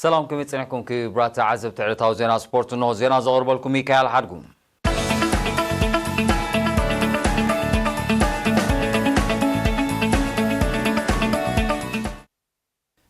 ሰላም፣ ከመይ ጸኒሕኩም ክቡራት ተዓዘብቲ ዕለታዊ ዜና ስፖርት? እንሆ ዜና ዘቕርበልኩም ሚካኤል ሓድጉ።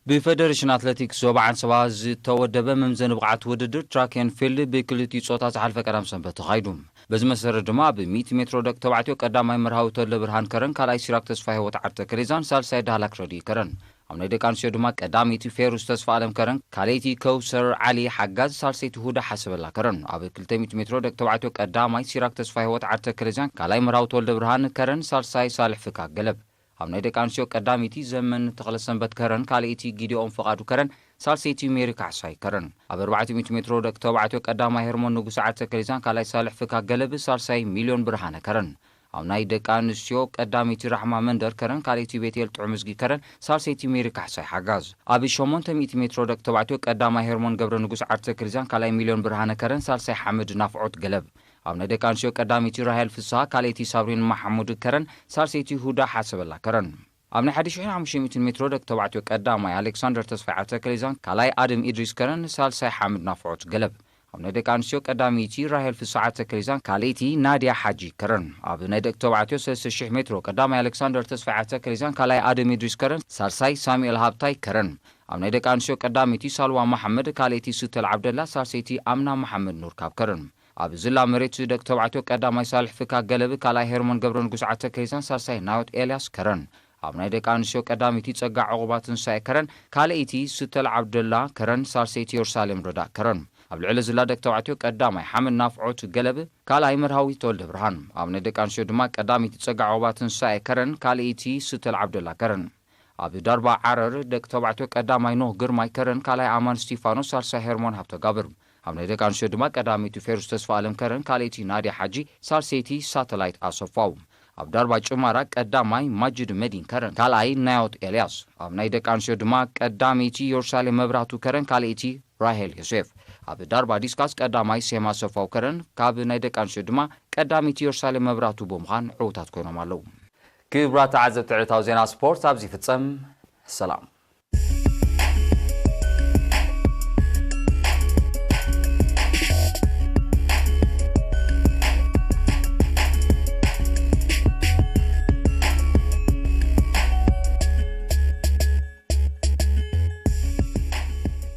ብፌደሬሽን ኣትሌቲክስ ዞባ ዓንሰባ ዝተወደበ መምዘኒ ብቕዓት ውድድር ትራክ ኤንድ ፊልድ ብክልቲኡ ጾታ ዝሓልፈ ቀዳም ሰንበት ተኻይዱ። በዚ መሰረት ድማ ኣብ ሚእቲ ሜትሮ ደቂ ተባዕትዮ ቀዳማይ መርሃዊ ተወልደ ብርሃን ከረን፣ ካልኣይ ሲራክ ተስፋ ህይወት ዓርተ ከሌዛን፣ ሳልሳይ ዳህላክ ረድኢ ከረን። ኣብ ናይ ደቂ ኣንስትዮ ድማ ቀዳመይቲ ፌሩዝ ተስፋ ኣለም ከረን፣ ካልኣይቲ ከውሰር ዓሊ ሓጋዝ፣ ሳልሰይቲ ሁዳ ሓሰበላ ከረን። ኣብ ክልተ ሚእቲ ሜትሮ ደቂ ተባዕትዮ ቀዳማይ ሲራክ ተስፋ ህይወት ዓርተ ከሌዛን፣ ካልኣይ መርሃዊ ተወልደ ብርሃን ከረን፣ ሳልሳይ ሳልሕ ፍካ ገለብ። ኣብ ናይ ደቂ ኣንስትዮ ቀዳመይቲ ዘመን ተኽለሰንበት ከረን፣ ካልኣይቲ ጊዲኦም ፍቓዱ ከረን፣ ሳልሰይቲ ሜሪ ካሕሳይ ከረን። ኣብ ኣርባዕተ ሚእቲ ሜትሮ ደቂ ተባዕትዮ ቀዳማይ ሄርሞን ንጉስ ዓርተ ከሌዛን፣ ካልኣይ ሳልሕ ፍካ ገለብ፣ ሳልሳይ ሚልዮን ብርሃነ ከረን። ኣብ ናይ ደቂ ኣንስትዮ ቀዳመይቲ ራሕማ መንደር ከረን፣ ካልኣይቲ ቤቴል ጥዑምዝጊ ከረን፣ ሳልሰይቲ ሜሪ ካሕሳይ ሓጋዝ። ኣብ ሸሞንተ ሚእቲ ሜትሮ ደቂ ተባዕትዮ ቀዳማይ ሄርሞን ገብረ ንጉስ ዓርተ ከሌዛን፣ ካልኣይ ሚልዮን ብርሃነ ከረን፣ ሳልሳይ ሓምድ ናፍዖት ገለብ። ኣብ ናይ ደቂ ኣንስትዮ ቀዳመይቲ ራሄል ፍስሃ፣ ካልኣይቲ ሳብሪን ማሕሙድ ከረን፣ ሳልሰይቲ ሁዳ ሓሰበላ ከረን። ኣብ ናይ ሓደ ሽሕን ሓሙሽተ ሚእትን ሜትሮ ደቂ ተባዕትዮ ቀዳማይ ኣሌክሳንደር ተስፋይ ዓርተ ከሌዛን፣ ካልኣይ ኣደም ኢድሪስ ከረን፣ ሳልሳይ ሓምድ ናፍዖት ገለብ። ኣብ ናይ ደቂ ኣንስትዮ ቀዳመይቲ ራሄል ፍስሃ ዓርተ ከሌዛን፣ ካልኣይቲ ናድያ ሓጂ ከረን። ኣብ ናይ ደቂ ተባዕትዮ ሰለስተ ሽሕ ሜትሮ ቀዳማይ ኣሌክሳንደር ተስፋይ ዓርተ ከሌዛን፣ ካልኣይ ኣደም ኢድሪስ ከረን፣ ሳልሳይ ሳሙኤል ሃብታይ ከረን። ኣብ ናይ ደቂ ኣንስትዮ ቀዳመይቲ ሳልዋ መሓመድ፣ ካልኣይቲ ሱተል ዓብደላ፣ ሳልሰይቲ ኣምና መሓመድ ኑር ካብ ከረን። ኣብ ዝላ መሬት ደቂ ተባዕትዮ ቀዳማይ ሳልሕ ፍካ ገለብ፣ ካልኣይ ሄርሞን ገብረ ንጉስ ዓርተ ከሌዛን፣ ሳልሳይ ናዮት ኤልያስ ከረን። ኣብ ናይ ደቂ ኣንስትዮ ቀዳመይቲ ጸጋ ዕቑባ ትንሳኤ ከረን፣ ካልኣይቲ ሱተል ዓብደላ ከረን፣ ሳልሰይቲ የሩሳሌም ረዳእ ከረን። ኣብ ልዕሊ ዝላ ደቂ ተባዕትዮ ቀዳማይ ሓመድ ናፍዖት ገለብ፣ ካልኣይ መርሃዊ ተወልደ ብርሃን። ኣብ ናይ ደቂ ኣንስትዮ ድማ ቀዳመይቲ ጸጋ ዕቑባ ትንሳኤ ከረን፣ ካልኣይቲ ሱተል ዓብደላ ከረን። ኣብ ዳርባ ዓረር ደቂ ተባዕትዮ ቀዳማይ ኖህ ግርማይ ከረን፣ ካልኣይ ኣማን ስቲፋኖስ፣ ሳልሳይ ሄርሞን ሃብተጋብር። ኣብ ናይ ደቂ ኣንስትዮ ድማ ቀዳመይቲ ፌሩዝ ተስፋ ኣለም ከረን፣ ካልኣይቲ ናድያ ሓጂ፣ ሳልሰይቲ ሳተላይት ኣሰፋው። ኣብ ዳርባ ጭማራ ቀዳማይ ማጅድ መዲን ከረን፣ ካልኣይ ናዮት ኤልያስ። ኣብ ናይ ደቂ ኣንስትዮ ድማ ቀዳመይቲ የሩሳሌም መብራቱ ከረን፣ ካልኣይቲ ራሄል ዮሴፍ። ኣብ ዳርባ ዲስካስ ቀዳማይ ሴማ ኣሰፋው ከረን፣ ካብ ናይ ደቂ ኣንስትዮ ድማ ቀዳመይቲ የሩሳሌም መብራቱ ብምዃን ዕዉታት ኮይኖም ኣለዉ። ክቡራት ተዓዘብቲ ዕለታዊ ዜና ስፖርት ኣብዚ ይፍጸም። ሰላም።